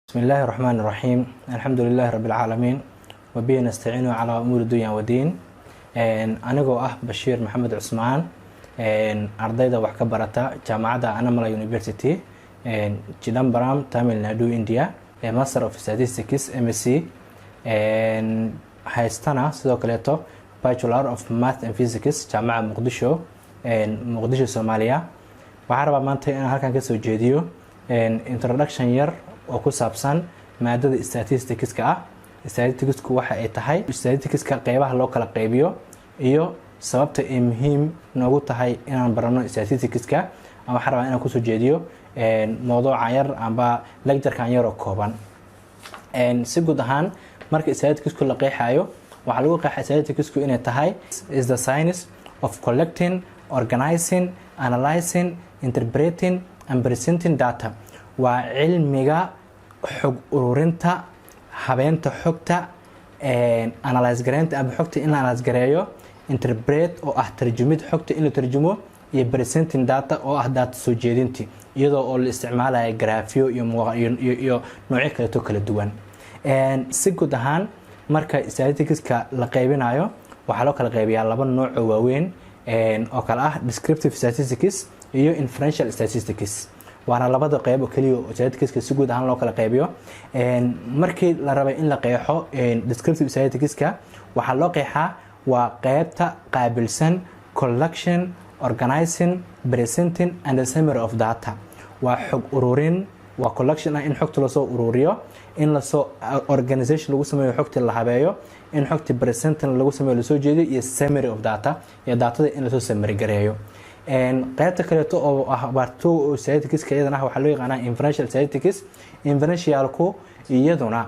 بسم الله الرحمن الرحيم، الحمد لله رب العالمين، وبه نستعين على أمور الدنيا والدين. Anigoo ah Bashiir Maxamed Cusmaan, ardayda wax ka barata jaamacadda Annamalai University, Chidambaram, Tamil Nadu, India, Master of Statistics, MSc haystana, sidoo kaleeto Bachelor of Math and Physics, Jaamacadda Muqdisho, Muqdisho, Soomaaliya. Waxaan rabaa maanta inaan halkan kasoo jeediyo introduction yar oo ku saabsan maadada statisticska ah, statisticsku waxa ay tahay, statisticska qeybaha loo kala qeybiyo iyo sababta ay muhiim noogu tahay inaan barano statisticska. Waxaan rabaa inaan kusoo jeediyo mowduucan yar amba lecturekan yar oo kooban. Si guud ahaan, marka statisticsku la qeexayo, waxaa lagu qeexaa statisticsku inay tahay is the science of collecting, organizing, analyzing, interpreting and presenting data. Waa cilmiga xog ururinta, habeenta xogta, analyze gareynta ama xogta in la analyze gareeyo, interpret oo ah tarjumid, xogta in la tarjumo, iyo presenting data oo ah data soo jeedinti, iyadoo oo la isticmaalaya grafyo iyo noocyo kaleeto kala duwan. Si guud ahaan, marka statisticska la qaybinayo, waxaa loo kala qaybiyaa laba nooc oo waaweyn oo kale ah descriptive statistics iyo inferential statistics, waana labada qeyb oo keliya oo statisticska si guud ahaan loo kala qaybiyo. Markii la rabay in la qeexo descriptive statisticska, waxaa loo qeexaa waa qeybta qaabilsan collection, organizing, presenting and the summary of data. Waa xog ururin, waa collection ah in xogta lasoo ururiyo, in lasoo organization lagu sameeyo, xogta la habeeyo, in xogta presenting lagu sameeyo, lasoo jeediyo, iyo summary of data, iyo datada in lasoo summary gareeyo. Qaybta kaleeto oo ah part two oo statisticska iyadana waxaa loo yaqaanaa inferential statistics. Inferentialku iyaduna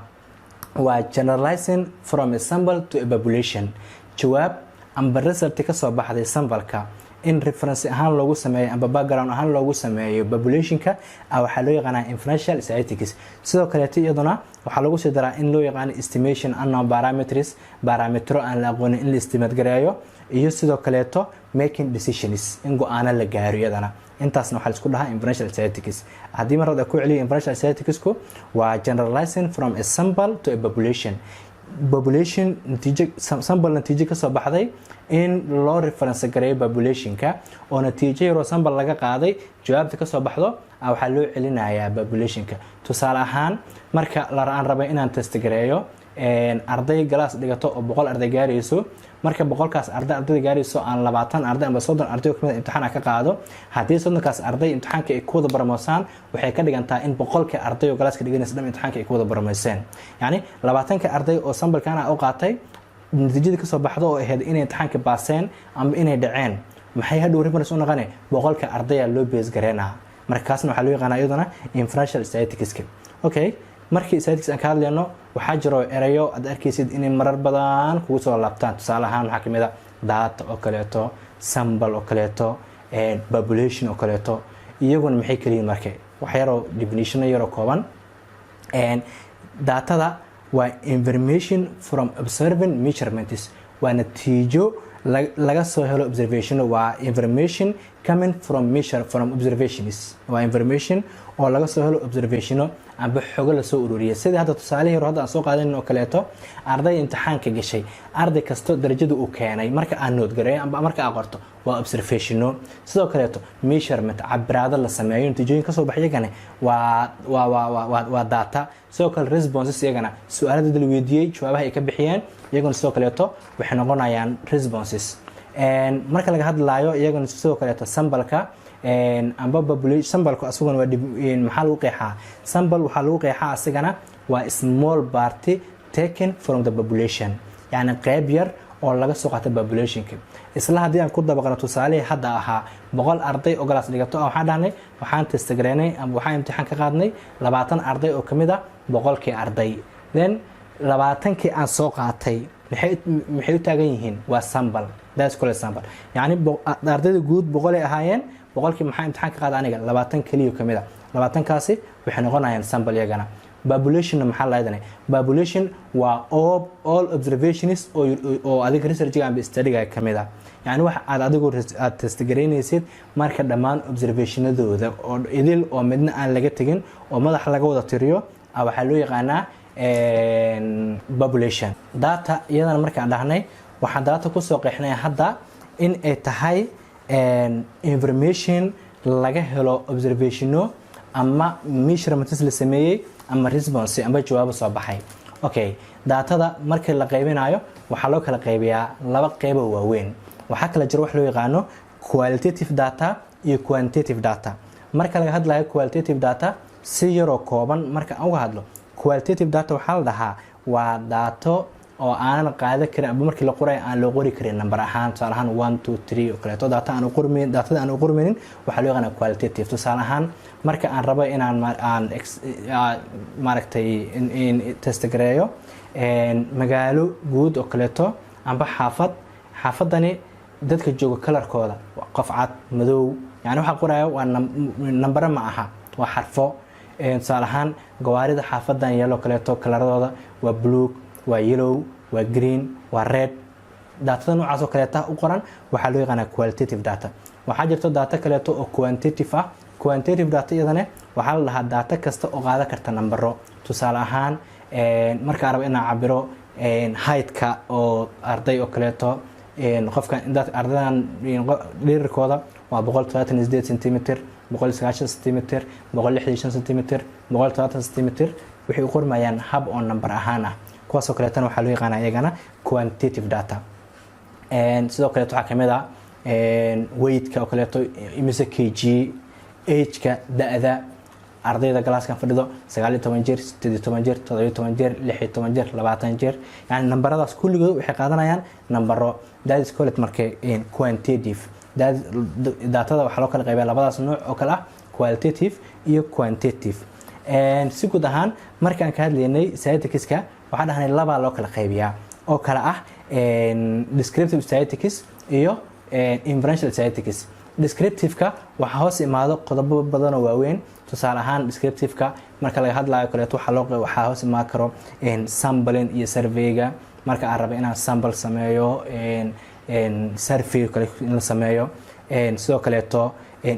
waa generalizing from a sample to a population. Jawaab amba result ka soo baxday sampleka in reference ahaan loogu sameeyo amba background ahaan loogu sameeyo populationka waxaa loo yaqaanaa inferential statistics. Sidoo kaleeto iyaduna waxaa lagu sii daraa in loo yaqaano estimation unknown parameters, parametro aan la aqoonin in la estimate gareeyo, iyo sidoo kaleeto making decisions, in go-aano la gaaro. Iyadana intaasna waxaa laisku dhahaa inferential statistics. Haddii mar hore ku celiyo, inferential statisticsku waa generalizing from a sample to a population. Population natiijo, sample natiijo kasoo baxday in loo reference gareeyo populationka, oo natiijo yaroo sample laga qaaday jawaabta kasoo baxdo waxaa loo celinayaa populationka. Tusaale ahaan, marka aan rabay inaan test gareeyo arday class dhigato oo 100 arday gaarayso, marka 100-kaas arday, ardayda gaarayso, aan 20 arday amba 30 arday oo kamid imtixaan ka qaado, haddii 30-kaas arday imtixaanka ay ku wada barmoosaan, waxay ka dhigantaa in 100-ka arday oo classka dhiganaysa dham imtixaanka ay ku wada barmooseen. Yacni 20-ka arday oo samplekan u qaatay natiijadii kasoo baxdo oo ahayd inay imtixaanka baaseen amba inay dhaceen, maxay hadhow reference u noqone? 100-ka ardaya loo base gareynaa. Marka kaasna waxaa loo yaqaanaa iyaduna inferential statisticska. Okay, markii statistics aan ka hadlayno, waxaa jiro erayo aad arkaysid inay marar badan kugu soo laabtaan. Tusaale ahaan, waxaa kamid a data oo kaleeto, sample oo kaleeto, population oo kaleeto. Iyaguna maxay kaliyiin? Marka wax yaroo definition yaroo kooban: datada waa information from observing measurements, waa natiijo laga soo helo observation, waa information coming from measure, from observations, waa information oo laga soo helo observationo amba xogo lasoo ururiyay. Sidii hadda tusaalihii hore hadda aan soo qaadanin oo kaleeto, arday imtixaanka gashay, arday kasto darajada uu keenay marka aan note gareeyo amba marka aan qorto, waa observationo. Sidoo kaleeto measurement, cabiraado la sameeyo, natiijooyin kasoo baxay, iyagana waa data. Sidoo kale responses, iyagana su-aalada la weydiiyey jawaabaha ay ka bixiyeen, iyaguna sidoo kaleeto waxay noqonayaan responses. Marka laga hadlaayo iyagana sidoo kaleeto sampleka amba population, sampleka asaguna waa maxaa lagu qeexaa? Sample waxaa lagu qeexaa asigana waa small part taken from the population, yacni qeyb yar oo laga soo qaatay populationka. Isla haddii aan ku dabaqno tusaalihii hadda ahaa 100 arday oo class dhigato, waxaan dhahnay waxaan test gareynay ama waxaan imtixaan ka qaadnay 20 arday oo kamid ah 100-kii arday. Then 20-kii aan soo qaatay maxay u taagan yihiin? Waa sample. That's called sample. Yacni ardayda guud 100-ay ahaayeen, 100-kii maxaa imtixaan ka qaada aniga? 20 keliya kamid a. 20-kaasi waxay noqonayaan sample iyagana. Populationna maxaa lahaydana? Population waa all observations oo adiga researchiga amba studyga kamid ah, yacni wax aad adigu aad test garaynaysid marka dhammaan observationadooda oo idil oo midna aan laga tegin oo madaxa laga wada tiriyo. Waxaa loo yaqaanaa population. Data iyadana markaan dhahnay, waxaan data kusoo qeexnay hadda in ay tahay information laga helo observationo ama measurements la sameeyey ama response ama jawaabo soo baxay. Okay, datada markii la qaybinayo waxaa loo kala qaybiyaa laba qeybo waaweyn. Waxaa kala jira wax loo yaqaano qualitative data iyo quantitative data. Marka laga hadlayo qualitative data, si yaroo kooban marka aan uga hadlo, qualitative data waxaa la dhahaa waa daato oo aanan qaadan karin aba markii la qorayo aan loo qori karin number ahaan. Tusaale ahaan, 1, 2, 3 oo kaleeto data aan qormayn, datada aan u qormaynin waxaa loo yaqaanaa qualitative. Tusaale ahaan, marka aan rabo inaan aan maaragtay in test gareeyo magaalo guud oo kaleeto amba xaafad, xaafadani dadka jooga colorkooda, qof cad, madow, yani waxaa qoraya waa nambare ma aha, waa xarfo. Tusaale ahaan, gawaarida xaafadan yellow kaleeto coloradooda waa blue, waa yellow, waa green, waa red. Datada noocaas oo kaleeta u qoran waxaa loo yaqaanaa qualitative data. Waxaa jirto data kaleeto oo quantitative ah. Quantitative data iyadane waxaa la dhahaa data kasta oo qaadan karta nambaro. Tusaale ahaan, markaan rabo inaan cabiro heightka oo arday oo kaleeto, qofka ardadan dhirirkooda waa 178 centimeter, 190 centimeter, 165 centimeter, 170 centimeter, waxay u qormayaan hab oo number ahaan ah. Kuwaasoo kaleetana waxaa loo yaqaana iyagana quantitative data. Sidoo kaleeto waxaa kamid ah weightka oo kaleeto, imise kg, ageka, da-da ardayda classkan fadhido, 19 jir, 18 jir, 17 jir, 16 jir, 20 jir. Yani nambaradaas kulligood waxay qaadanayaan nambaro. That is called marka quantitative datada. Waxaa loo kala qaybiya labadaas nooc oo kale ah, qualitative iyo quantitative. Si guud ahaan, markaan ka hadlaynay statisticska, waxaan dhahnay labaa loo kala qaybiyaa oo kale ah descriptive statistics iyo inferential statistics. Descriptive-ka waxaa hoos imaado qodobo badan oo waaweyn. Tusaale ahaan, descriptive-ka marka laga hadlayo kaleeto, waxaa hoos imaan karo sampling iyo surveyga. Marka aan rabo inaan sample sameeyo, survey kale in la sameeyo. Sidoo kaleeto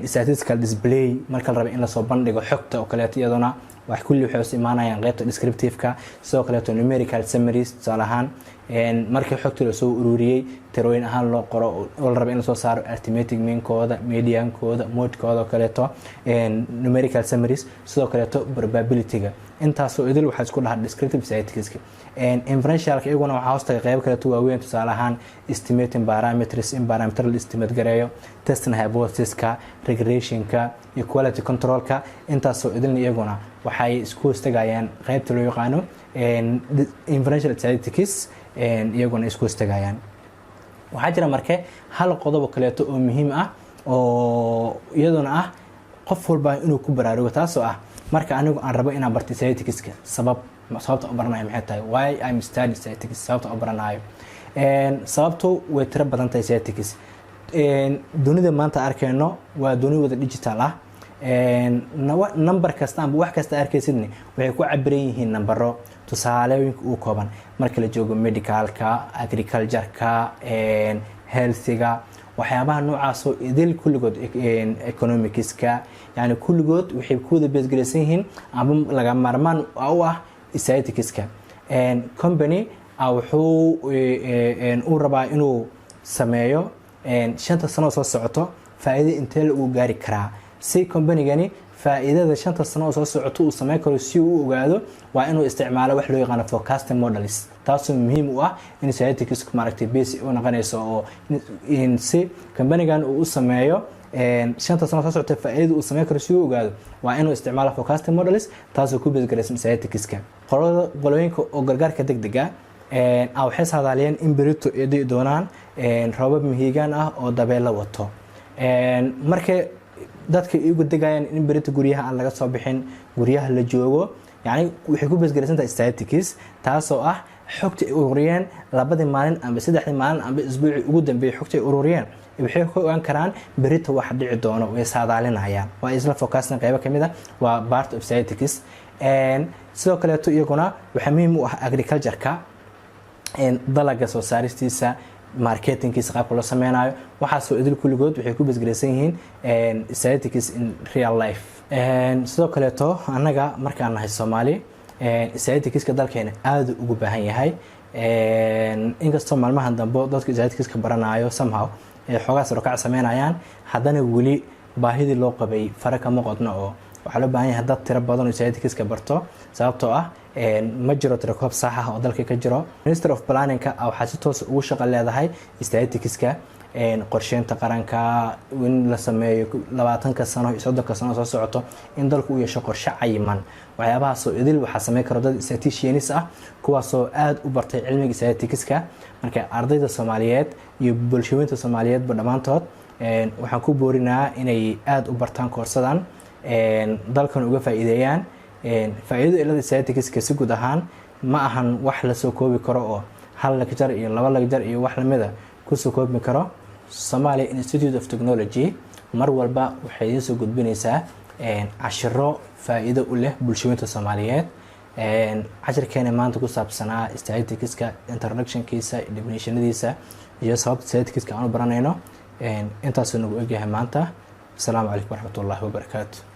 statistical display, marka la rabo in lasoo bandhigo xogta oo kaleeto, iyaduna wax kulli waxay hoos imaanayaan qaybta descriptive-ka. Sidoo kaleeto numerical summaries, tusaale ahaan markii xogta lasoo ururiyey tirooyin ahaan loo qoro oo la rabo in lasoo saaro arithmetic meankooda, mediankooda, modekooda oo kaleeto, numerical summaries. Sidoo kaleeto probability-ga. Intaasoo idil waxaa isku dhahaa descriptive statistics. Inferentialka iyaguna waxaa hoostaga qeybo kaleeto waaweyn. Tusaale ahaan, estimating parameters, in parameter la estimate gareeyo, testing hypothesiska, regressionka iyo quality controlka. Intaasoo idilna iyaguna waxay isku hoostagayaan qeybta loo yaqaano inferential statistics, iyaguna isku hoostagayaan. Waxaa jira marke hal qodob oo kaleeto oo muhiim ah oo iyaduna ah qof walba inuu ku baraarugo, taasoo ah marka anigu aan rabo inaan barto statisticska, sababta u baranayo maxay tahay? Why I'm study statistics? Sababta u baranayo, sababtu way tiro badan tahay. Statistics dunida maanta arkayno waa duni wada digital ah. Number kasta amba wax kasta arkaysidni waxay ku cabiran yihiin nambaro. Tusaalooyinka uu kooban, marka la joogo medicalka, agricultureka, healthiga, waxyaabaha noocaasoo idil kulligood, economicska, yani kulligood waxay ku wada base garaysan yihiin amba laga maarmaan u ah statisticska. Company wuxuu uu rabaa inuu sameeyo 5ta sano soo socoto faa'iida intee lagu gaari karaa. Si companygani faa'iidada 5ta sano oo soo socoto uu sameyn karo si uu u ogaado, waa inuu isticmaalo wax loo yaqaano forecasting models, taasoo muhiim u ah in statistics maaragtay base u noqonayso oo in si companygan uu u sameeyo 5ta sano soo socota faa'iidada uu sameyn karo si uu ogaado, waa inuu isticmaalo forecasting models, taasoo ku base garaysan statisticska. Qolada qolooyinka oo gargaarka degdega ah waxay saadaaliyeen in berito ay di'i doonaan roobab mahiigaan ah oo dabeelo wato. Markay dadka igu degayaan in berito guryaha aan laga soo bixin, guryaha la joogo, yani waxay ku base garaysan tahay statistics, taasoo ah xogta ay ururiyeen 2dii maalin amba 3dii maalin amba isbuucii ugu dambeeyey. Xogta ay ururiyeen waxay ka ogaan karaan berito wax dhici doono, way saadaalinayaan. Waa isla forecasting qeybo kamid ah, waa part of statistics. Sidoo kaleeto iyaguna waxaa muhiim u ah agriculture-ka, dalaga soo saaristiisa, marketingkiisa, qaabka loo sameynayo. Waxaasoo idil kulligood waxay ku base garaysan yihiin statistics in real life. Sidoo kaleeto annaga markaan nahay Soomaali, Statisticska dalkeena aada ugu baahan yahay, inkastoo maalmahan dambe dadka statisticska baranayo somehow ay xoogaa sarokac sameynayaan, haddana weli baahidii loo qabay fare kama qodno, oo waxaa loo baahan yahay dad tiro badan oo statisticska barto, sababtoo ah ma jiro tirakoob sax ah oo dalka ka jiro. Minister of Planningka waxaa si toos ugu shaqo leedahay statisticska, qorsheynta qaranka in la sameeyo 20-ka sano iyo 30-ka sano soo socoto, in dalku u yeesho qorshe cayiman. Waxyaabahaasoo idil waxaa sameyn karo dad statisticians ah, kuwaasoo aada u bartay cilmiga statisticska. Marka ardayda Soomaaliyeed iyo bulshooyinta Soomaaliyeedba dhammaantood waxaan ku boorinaa inay aada u bartaan koorsadan, dalkan uga faa'iideeyaan. Faa'iidada ilada statisticska si guud ahaan ma ahan wax lasoo koobi karo oo hal lecture iyo laba lecture iyo wax lamida kusoo koobi karo. Somalia Institute of Technology mar walba waxay idiin soo gudbinaysaa cashiro faa'iido u leh bulshooyinta Soomaaliyeed. Cashirkeena maanta ku saabsanaa statisticska, introductionkiisa, definitionadiisa iyo sababta statisticska aan u baranayno, intaasuu nagu egyahay maanta. Asalaamu calaykum waraxmatullaahi wabarakaatu.